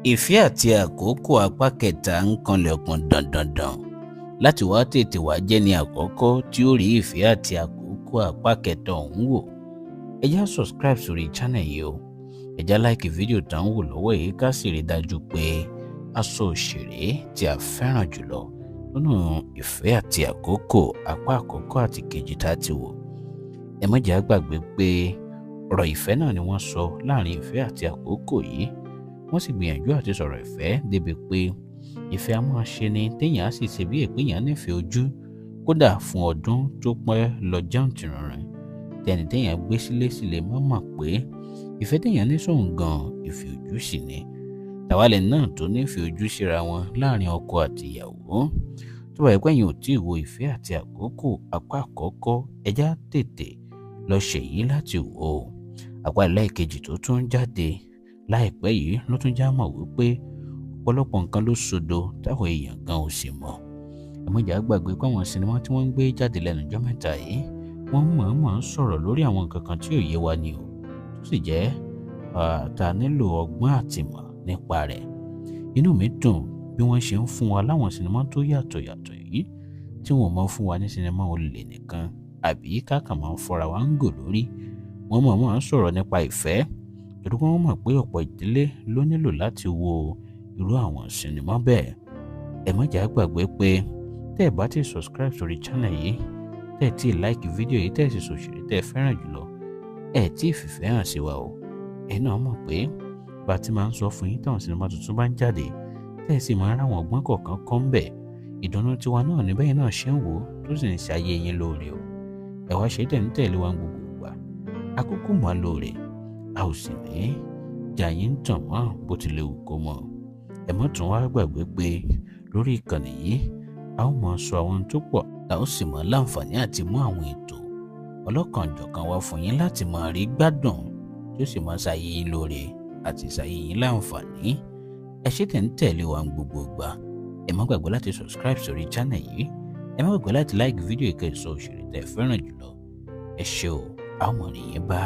Ìfẹ́ àti Àkókò apá kẹta ń kanlẹ̀kùn dandandan láti wá tètè wá jẹ́ni àkọ́kọ́ tí ó rí Ìfẹ́ àti Àkókò apá kẹta ọ̀hún wò. Ẹ já subscribe sórí channel yìí o. Ẹ já like fídíò tá ń wò lọ́wọ́ yìí ká sì rí dájú pé aṣọ òṣèré tí a fẹ́ràn jùlọ nínú Ìfẹ́ àti Àkókò apá àkọ́kọ́ àti kejì tá a ti wò. Ẹ má jẹ́ á gbàgbé pé ọ̀rọ̀ ìfẹ́ náà ni wọ́n sọ láàrin Ìfẹ́ àti Àkókò yìí. Wọ́n sì gbìyànjú àti sọ̀rọ̀ ìfẹ́ débi pé ìfẹ́ a máa ṣe ni téèyàn á sì ṣe bí èpéyàn nífẹ̀ẹ́ ojú kódà fún ọdún tó pẹ́ lọ jàǹtìrìnrìn. Tẹni téèyàn gbé sílé sì lè má mọ̀ pé ìfẹ́ téèyàn ní sóun gan ìfẹ́ ojú sì ni. Tàwálẹ̀ náà tó nífẹ̀ẹ́ ojú síra wọn láàrin ọkọ àti ìyàwó. Tó bá yẹ pé ẹ̀yin ò tí ì wo Ìfẹ́ àti Àkókò apá àkọ́kọ́, ẹ já tètè lọ ṣèyí láti wò ó. Apá ẹlẹ́ẹ̀kejì tó tún jáde láìpẹ́ yìí ló tún já mọ̀ wípé ọ̀pọ̀lọpọ̀ nǹkan ló sodo táwọn èèyàn gan ò sì mọ̀. Ẹ má jẹ́ á gbàgbé pé àwọn sinimá tí wọ́n ń gbé jáde lẹ́nu ọjọ́ mẹ́ta yìí, wọ́n mọ̀ọ́mọ̀ ń sọ̀rọ̀ lórí àwọn nǹkan kan tí ò yé wa ni o, tó sì jẹ́ ta nílò ọgbọ́n àtìmọ̀ nípa rẹ̀. Inú mi dùn bí wọ́n ṣe ń fún wa láwọn sinimá tó yàtọ̀ yàtọ̀ yìí tí wọ́n mọ̀ fún wa ní sinimá olè nìkan àbí kákan máa ń fọ́ra wa ń gò lórí. Wọ́n mọ̀ọ́mọ̀ ń sọ̀rọ̀ nípa ìfẹ́ torí pé wọ́n mọ̀ pé ọ̀pọ̀ ìdílé ló nílò láti wo irú àwọn sinimá bẹ́ẹ̀. Ẹ má jẹ́ á gbàgbé pé tẹ́ ẹ bá ti subscribe sórí channel yìí, tẹ́ ẹ tí ì like fídíò yìí, tẹ́ ẹ sì sòṣèré tẹ́ ẹ fẹ́ràn jùlọ, ẹ tí ì fìfẹ́ hàn sí wa o. Ẹ náà mọ̀ pé bá a ti máa ń sọ fún yín táwọn sinimá tuntun bá ń jáde, tẹ́ ẹ sì máa ń ráwọn ọgbọ́n kọ̀ọ̀kan kọ́ ń bẹ̀. Ìdùnnú tiwa náà ní bẹ́ẹ̀ náà ṣe ń wò ó tó sì ń ṣayé yín lóore o. Ẹ wá ṣe tẹ̀ ń tẹ̀lé wa gbogbo ìgbà. Àkókò mọ́ lóore, a ò sì ní jà yín tàn mọ́ bó tilẹ̀ wù kó mọ́. Ẹ má tún wá gbàgbé pé lórí ìkànnì yìí, a ó máa sọ àwọn tó pọ̀, a ó sì máa láǹfààní àti mú àwọn ètò ọlọ́kanòjọ̀kan wá fún yín láti máa rí gbádùn tí ó sì máa ṣayé yín lóore àti ṣayé yín láǹfààní. Ẹ ṣé tẹ̀ ń tẹ̀lé wa gbogbo ìgbà. Ẹ má gbàgbé láti subscribe sórí channel yìí. Ẹ má gbàgbé láti like fídíò ìkẹsọ̀ òṣèré tẹ́ fẹ́ràn jùlọ. Ẹ ṣé o, a ó mọ̀ rí yín bá.